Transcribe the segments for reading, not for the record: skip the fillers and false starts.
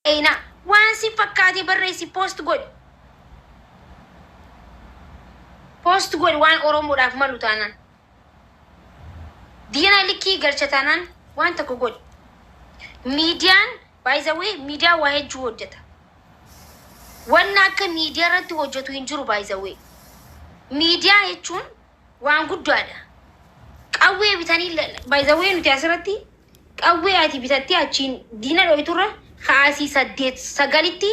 Eeyna waan si fakkaate barreessi, post godhi. Post godhi waan Oromoodhaaf malu taanaan. Diina likkii galcha taanaan waan tokko godhi. Miidiyaan, by the way, miidiyaan waa hedduu hojjeta. Wanna akka miidiyaa irratti hojjetu hin jiru, by the way. Miidiyaa jechuun waan guddaadha. Qawwee bitanii, by the way, nuti asirratti qawwee ati bitattee achiin diina dhoyturra kaasii saddeet sagalitti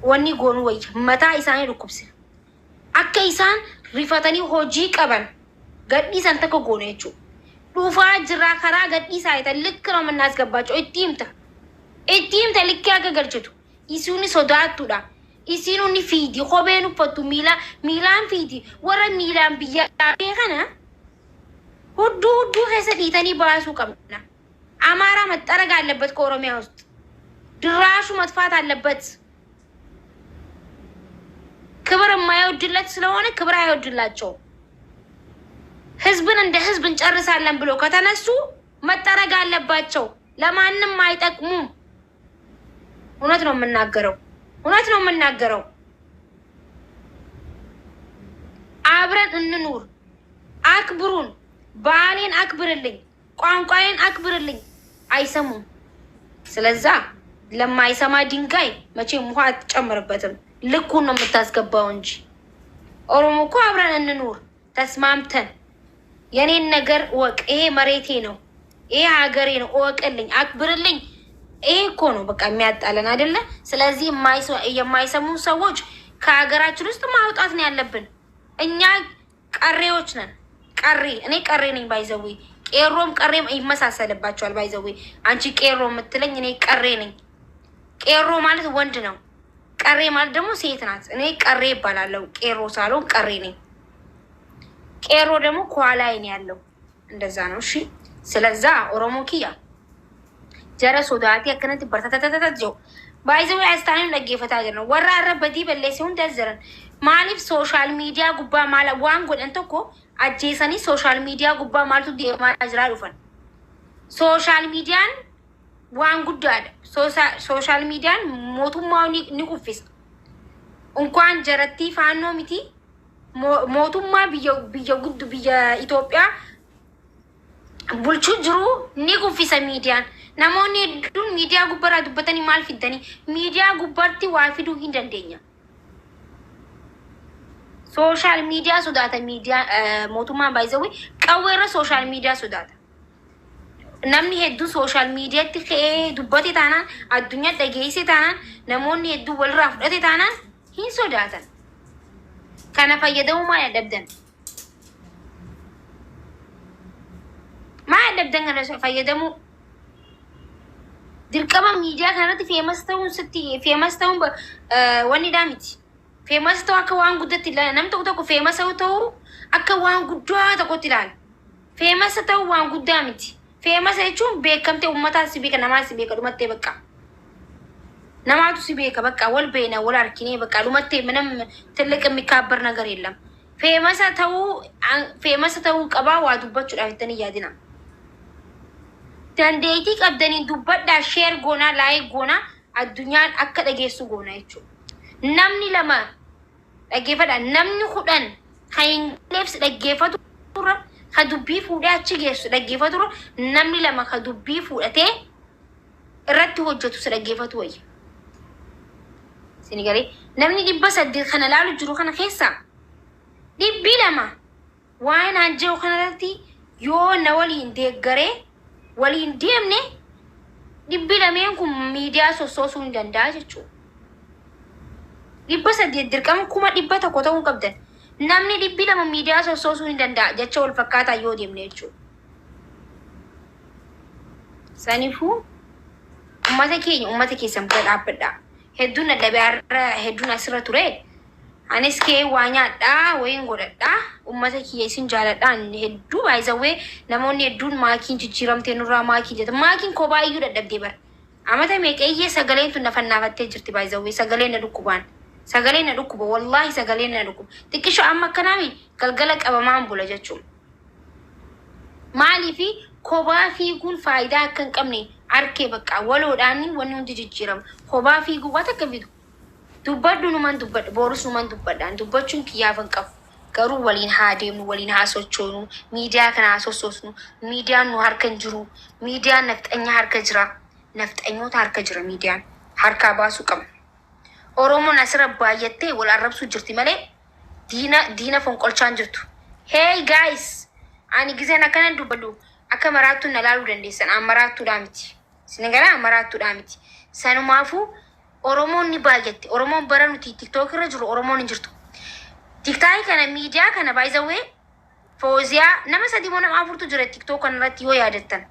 wanni goonuu wayya, mataa isaanii dhukkubsina. Akka isaan rifatanii hojii qaban gadhiisan takka goone jechuudha. Dhufaa jirraa karaa gadhiisaa jetan likki nama naas gabbaacho itti himta. Itti himta likkii akka galchitu. Isiin sodaattuudha. Isiin ni fiidi, kopheen uffattu, miila miilaan fiidi. Warra miilaan biyya kana hudduu hudduu keessa dhiitanii baasuu qabna. አማራ መጠረግ አለበት ከኦሮሚያ ውስጥ፣ ድራሹ መጥፋት አለበት። ክብር የማይወድለት ስለሆነ ክብር አይወድላቸውም። ህዝብን እንደ ህዝብ እንጨርሳለን ብሎ ከተነሱ መጠረግ አለባቸው። ለማንም አይጠቅሙም። እውነት ነው የምናገረው። እውነት ነው የምናገረው። አብረን እንኑር። አክብሩን። ባህሌን አክብርልኝ፣ ቋንቋዬን አክብርልኝ። አይሰሙም። ስለዛ ለማይሰማ ድንጋይ መቼም ውሃ አትጨምርበትም። ልኩን ነው የምታስገባው እንጂ። ኦሮሞ እኮ አብረን እንኑር ተስማምተን፣ የኔን ነገር እወቅ፣ ይሄ መሬቴ ነው፣ ይሄ ሀገሬ ነው፣ እወቅልኝ፣ አክብርልኝ። ይሄ እኮ ነው በቃ የሚያጣለን አይደለ? ስለዚህ የማይሰሙ ሰዎች ከሀገራችን ውስጥ ማውጣት ነው ያለብን። እኛ ቀሬዎች ነን። ቀሬ፣ እኔ ቀሬ ነኝ። By the way፣ ቄሮም ቀሬም ይመሳሰልባቸዋል። By the way፣ አንቺ ቄሮ የምትለኝ እኔ ቀሬ ነኝ። ቄሮ ማለት ወንድ ነው። ቀሬ ማለት ደግሞ ሴት ናት። እኔ ቀሬ እባላለሁ። ቄሮ ሳልሆን ቀሬ ነኝ። ቄሮ ደግሞ ከኋላዬ ነው ያለው። እንደዛ ነው። እሺ። ስለዛ Oromoo kiyya, jara sodaatee akkanatti bartatatata jiru. Baay'ee astaaniin dhaggeeffataa jiran warra har'a badii balleesse hunda as jiran. Maaliif social media gubbaa maal waan godhan tokko ajjeesanii social media gubbaa maaltu deemaa jiraa dhufan? Social mediaan waan guddaadha. Social mediaan mootummaa ni kuffisa. እንኳን jarattii faannoo miti, mootummaa biyya guddu, biyya Itoophiyaa bulchuu jiru ni kuffisa miidiyaan. Namoonni hedduun miidiyaa gubbaarraa dubbatanii maal fiddanii? Miidiyaa gubbaatti waa fiduu hin dandeenya. Social media sodaata miidiyaa mootummaan, baay'isawwi qawweerra social media sodaata. Namni hedduun social mediatti ka'ee dubbate taanaan, addunyaa dhageesse taanaan, namoonni hedduun walirraa fudhate taanaan hin sodaatan. Kana fayyadamuu maal dadhabdan? Maal dadhabdan kana fayyadamuu? Dirqama miidiyaa kanarratti famous ta'uun sitti famous ta'uun wanni dhaa miti. Famous ta'uu akka waan guddatti ilaala. Namni tokko tokko famous ta'uu akka waan guddaa tokkotti ilaala. Famous ta'uu waan guddaa miti. Famous jechuun beekamtee uummataa si beeka, namaa si beeka, dhumattee bakka. Namaatu si beeka bakka, wal beena, wal arkinee bakka, dhumattee ምንም ትልቅ የሚካበር ነገር የለም። Famous ta'uu qabaa waa dubbachuudhaaf jettanii yaadina. Dandeettii qabdanii dubbadhaa, share goonaa, like goonaa, addunyaan akka dhageessu goona jechuudha. Namni lama dhaggeeffadha. Namni 10 kan hin galleef si dhaggeeffatu irra, ka dubbii fuudhee achi geessu dhaggeeffatu irra, namni lama ka dubbii fuudhatee irratti hojjetu si dhaggeeffatu wayya. Isin galee? Namni 800 kana laalu jiru kana keessaa 200 waan aan jiru kanarratti yoo na waliin deeggaree waliin deemne, 200n kun miidiyaa sossoosuu hin danda'a jechuudha. 800 dirqama 100,000 ta'uu qabdan. Namni 200 miidiyaa sossoosuu hin danda'a jecha wal fakkaataa yoo deemne jechuudha. Saniifuu uummata keenya, uummata keessan bira dhaabbadhaa. Hedduun dadhabee har'a hedduun asirra ture. Anis kee waa nyaadhaa wayiin godhadhaa. Uummata kiyya, isin jaaladhaa hedduu. Baay'isawwee namoonni hedduun maakiin jijjiiramtee nurraa maakii jedha. Maakiin kophaa iyyuu dadhabdee bara. Amata meeqeeyyee sagaleen tun nafannaafattee jirti, baay'isawwee sagaleen na dhukkubaan. Sagaleen na dhukkuba, wallaahi sagaleen na dhukkuba. Xiqqisho amma akkanaami galgala qabamaan bula jechuudha. Maaliifi kophaa fiiguun faayidaa akka hin qabne Arkee bakka waloodhaan wanni hundi jijjiirama. Kophaa fiiguu waan takka fidu. Dubbadhu numan dubbadha. Boorus numan dubbadha. Dubbachuun kiyyaaf hin qabu. Garuu waliin haa deemnu, waliin haa sochoonu, miidiyaa kana haa sossoosnu. Miidiyaan nu harka hin jiru. Miidiyaan nafxanyaa harka jira. Nafxanyoota harka jira miidiyaan. Harkaa baasuu qabna. Oromoon asirra baay'attee wal arrabsuu jirti malee diina fonqolchaan jirtu. Hey guys, ani gizeen akkana dubbadhu akka maraattuun na laaluu dandeessan. An maraattuudhaa miti. Isin gara an maraattuudhaa miti. Sanumaafuu Oromoon ni baay'atte. Oromoon bara nuti TikTok irra jiru Oromoon hin jirtu. TikTok kana, miidiyaa kana, by the way, Fooziyaa nama sadii moo nama afurtu jira TikTok kana irratti yoo yaadattan.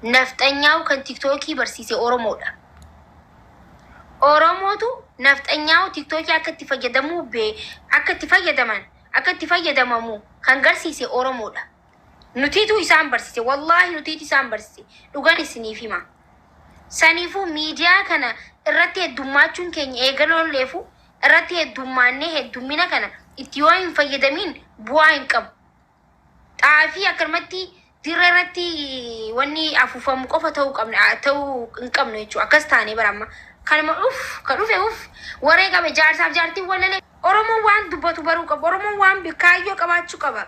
Nafxanyaa'u kan TikTokii barsiise Oromoodha. Oromootu nafxanyaa'u TikTokii akka itti fayyadamuu bee akka itti fayyadaman, akka itti fayyadamamu kan garsiise Oromoodha. Nutiitu isaan barsiise. Wallaahi nutiitu isaan barsiise. Dhugan isiniif hima. Saniifuu miidiyaa kana irratti heddummachuun keenya eegaloon leefu irratti heddummaannee heddummina kana itti yoo hin fayyadamiin bu'aa hin qabu. Xaafii akkanumatti dirra irratti wanni afuufamu qofa ta'uu qabna, ta'uu hin qabnu jechuudha. Akkas taanee bara amma. Kanuma uf ka dhufe uf waree qabe jaarsaaf jaartiin walalee. Oromoon waan dubbatu baruu qaba. Oromoon waan kaayyoo qabaachuu qaba.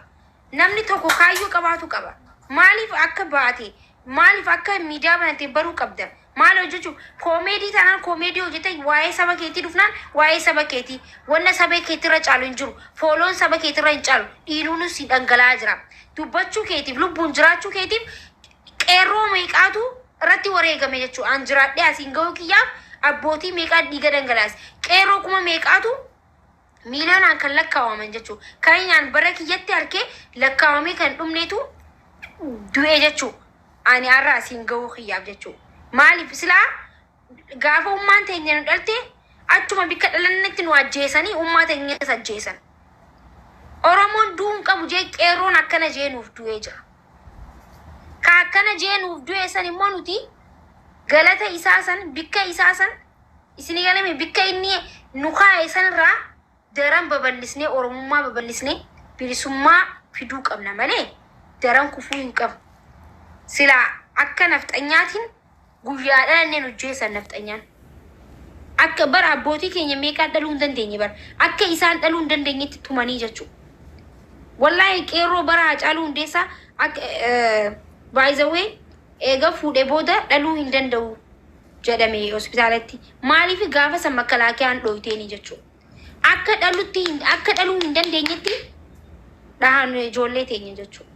Namni tokko kaayyoo qabaatu qaba. Maaliif akka baate, maaliif akka miidiyaa banate baruu qabda. Maal hojjechuu? Koomeedii taanaan koomeedii hojjete, waa'ee saba keetii dhufnaan waa'ee saba keetii. Wanna saba keetirra caalu hin jiru. Fooloon saba keetirra hin caalu. Dhiinuunis si dhangala'aa jira. Dubbachuu keetiif, lubbuun jiraachuu keetiif qeerroo meeqaatu irratti wareegame jechuudha. An jiraadhee asiin gahuu kiyyaaf abbootii meeqaa dhiiga dhangalaase. Qeerroo kuma meeqaatu miiliyoonaan kan lakkaawaman jechuudha. Kan aan bara kiyyatti harkee lakkaawamee kan dhumneetu du'e jechuudha. Ani har'a asiin gahuu kiyyaaf jechuudha. Maaliif silaa gaafa ummaan teenya nu dhalte achuma bikka dhalannetti nu ajjeesanii ummaa teenyas ajjeesan. Oromoon du'uu hin qabu jee qeerroon akkana jee nuuf du'ee jira. Ka akkana jee nuuf du'e san immoo nuti galata isaa san, bikka isaa san, isinii galame, bikka inni nu kaa'e sanirraa daran babal'isnee, Oromummaa babal'isnee bilisummaa fiduu qabna malee daran kufuu hin qabnu. Silaa akka nafxanyaatiin guyyaa dhalannee nu jeessan nafxanyaan. Akka bara abbootii keenya meeqaa dhaluu hin dandeenye bara. Akka isaan dhaluu hin dandeenyetti tumanii jechuudha. Wallaahi qeerroo bara Haacaaluu Hundeessaa akka, by the way, eega fuudhee booda dhaluu hin danda'u jedhame hospitaalatti. Maaliif gaafa san makkalaakiyaan dhooyteeni jechuudha. Akka dhaluu hin dandeenyetti dhahan ijoollee teenya jechuudha.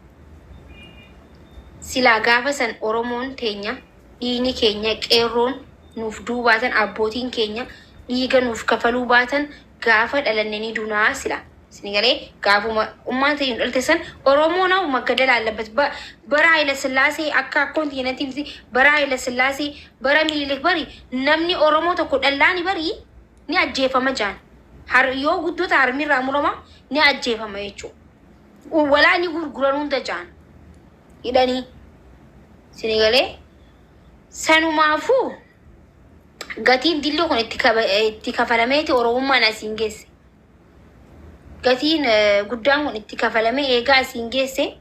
Silaa gaafa san Oromoon teenya, dhiigni keenya, qeerroon nuuf du'uu baatan, abbootiin keenya dhiiga nuuf kafaluu baatan, gaafa dhalanne ni dunaa sila. Isin galee gaafuma ummaan teenya dhalte san Oromoon hau maggadala አለበት. Bara Haayila Sillaasee akka akkoon teenyatti miti, bara Haayila Sillaasee, bara Minilik bari namni Oromoo tokko dhallaani bari ni ajjeefama jaan. Har yoo guddota harmirraa murama, ni ajjeefama jechuudha. Walaa ni gurguran hunda jaan. Hidhanii. Isin galee sanumaafuu gatiin dilloo kun itti kafalameeti Oromummaan asiin geesse. Gatiin guddaan kun itti kafalamee eegaa asiin geesse,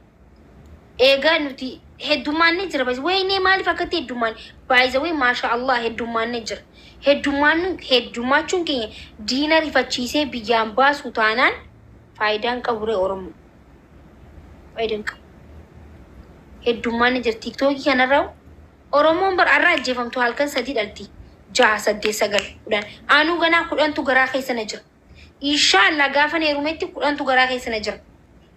eegaa nuti heddummaan ni jira. Waynee maaliif akkatti heddummaan baay'izawee, maasha Allah, heddummaan ni jira. Heddummaan heddummachuun keenya diina rifachiisee biyyaan baasu taanaan faayidaan qabu ree Oromoo. Faayidaan qabu. Heddummaan ni jira. TikTokii kanarraa Oromoon bara har'a ajjeefamtu halkan sadii dhalti. Jaha, saddeet, sagal, 10. Aanuu ganaa 10tu garaa keessa na jira. Inshaallah gaafa heerumetti 10tu garaa keessa na jira.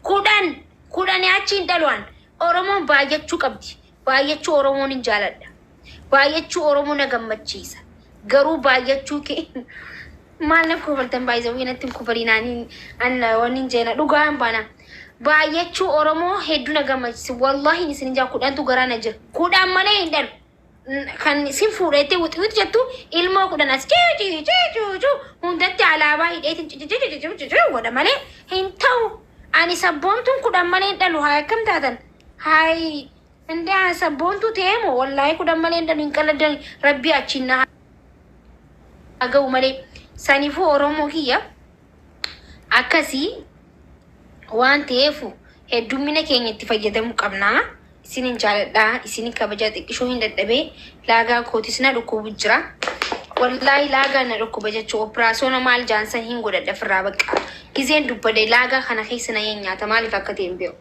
10, 10 achi hin dhalu'an. Oromoon baay'achuu qabdi. Baay'achuu Oromoon hin jaaladha. Baay'achuu Oromoo na gammachiisa. Garuu baay'achuu kee maal na kofaltan? Baay'isawwii natti hin kofalinaaniin an wanni hin jeena dhugaa hin baana. Baay'achuu Oromoo hedduu na gammachiisa. Wallaahi isin jaa 10tu garaa na jira. 10 malee hin dhalu. Kan isin fuudheettee wixi wixi jettu ilmoo 10 as cii cii cuu cuu hundatti alaabaa hidheetiin ci ci ci ci ci godha malee hin ta'u. Ani sabboontuun 10 malee hin dhalu. Haa akkam taatan? Hayi indee sabboontuu ta'ee moo wallaahi 10 malee hin dhalu, hin qaladdan, rabbii achiin na haa ga'u malee. Saniifuu Oromoo kiyya, akkasii waan ta'eef heddummina keenya itti fayyadamuu qabnaa. Isinin jaaladha, isinin kabajaa. Xiqqishoo hin dadhabee, laagaa kootis na dhukkubu jira. Wallaahi laagaa na dhukkuba jechuu operaasiyoona maal jaansan hin godhadha firraa bakka. Gizeen dubbadhe laagaa kana keessa na nyaata, maaliif akka ta'e hin beeku.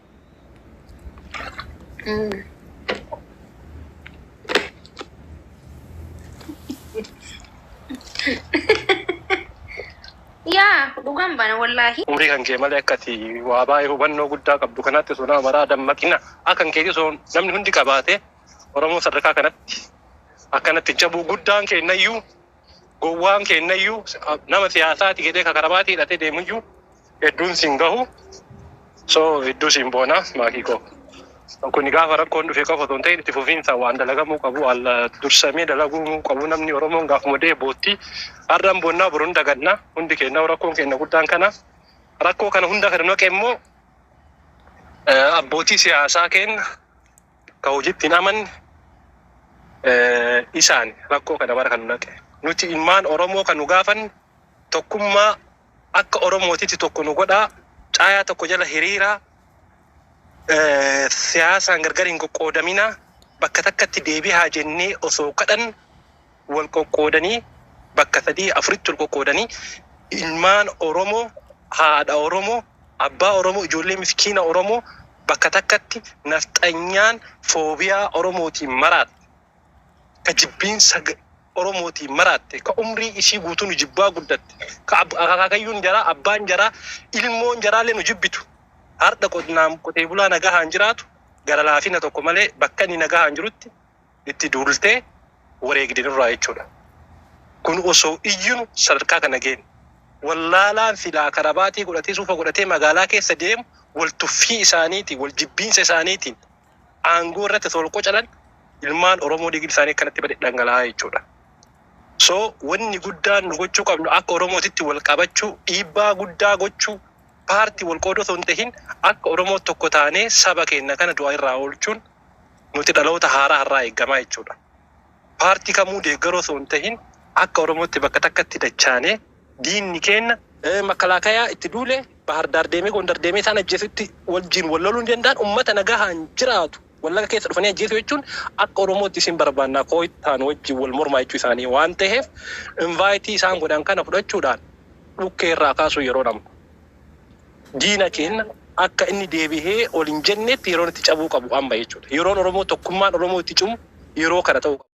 Yaa dhugaan bana wallaahi. Umrii kan kee malee akkati waa baay'ee hubannoo guddaa qabdu kanatti osoo nama maraa dammaqina akkan keetii osoo namni hundi qabaate, Oromoo sadarkaa kanatti akkanatti cabuu guddaan kennayyuu, gowwaan kennayyuu, nama siyaasaati jedhee kakarabaatii hidhatee deemuyyuu hedduun siin gahu. So hedduu siin boona, maakii koo. Kun gaafa rakkoon dhufe qofa osoo hin ta'in, itti fufiinsa waan dalagamuu qabu, waan dursamee dalaguu qabu. Namni Oromoon gaafuma bootti har'aan boonnaa, boruun dagannaa. Hundi keenya rakkoon keenya guddaan kana. Rakkoo kana hunda kan naqe immoo abbootii siyaasaa keenya ka hojiitti hin amanne. Isaan rakkoo kana bara kan naqe. Nuti ilmaan Oromoo kan nu gaafanne tokkummaa, akka Oromootitti tokko nu godhaa, caayaa tokko jala hiriiraa, siyaasaan gargar hin qoqqoodaminaa, bakka takkatti deebi'aa jennee osoo kadhan, wal qoqqoodanii bakka sadii afuritti wal qoqqoodanii, ilmaan Oromoo, haadha Oromoo, abbaa Oromoo, ijoollee miskiina Oromoo bakka takkatti nafxanyaan foobiyaa Oromootiin maraatte, ka jibbiinsa Oromootiin maraatte, ka umrii isii guutuu nu jibbaa guddatte, ka akaakayyuun jaraa, abbaan jaraa, ilmoon jaraallee nu jibbitu, har'a qonnaan qotee bulaa nagahaan jiraatu gara laafina tokko malee bakka inni nagahaan jirutti itti duultee wareegde nurraa jechuudha. Kun osoo iyyinu sadarkaa kana geenne. Wallaalaan silaa karabaatii godhatee, suufa godhatee magaalaa keessa deemu, wal tuffii isaaniitiin, wal jibbiinsa isaaniitiin aangoo irratti osoo wal qocalan, ilmaan Oromoo dhiigni isaanii akkanatti bade dhangala'aa jechuudha. So wanni guddaan nu gochuu qabnu akka Oromootitti wal qabachuu, dhiibbaa guddaa gochuu, paartii wal qooduu osoo hin tahin, akka Oromoo tokko taanee saba keenya kana du'a irraa oolchuun nuti dhaloota haaraa har'aa eeggamaa jechuudha. Paartii kamuu deeggaruu osoo hin tahin, akka Oromootti bakka takkatti dachaanee diinni keenya makalaakayaa itti duule Bahar Daar deemee, Gondar deemee isaan ajjeesutti wajjin wal loluu hin danda'an. Ummata nagahaan jiraatu Wallaga keessa dhufanii ajjeesuu jechuun akka Oromootti isin barbaannaa kooytaan wajjin wal mormaa jechuu isaanii waan ta'eef, invite isaan godhan kana fudhachuudhaan dhukkee irraa kaasuu yeroo nama. Diina keenya akka inni deebihee ol hin jennetti yeroon itti cabuu qabu amma jechuudha. Yeroon Oromoo tokkummaan Oromoo itti cimu yeroo kana ta'uu qaba.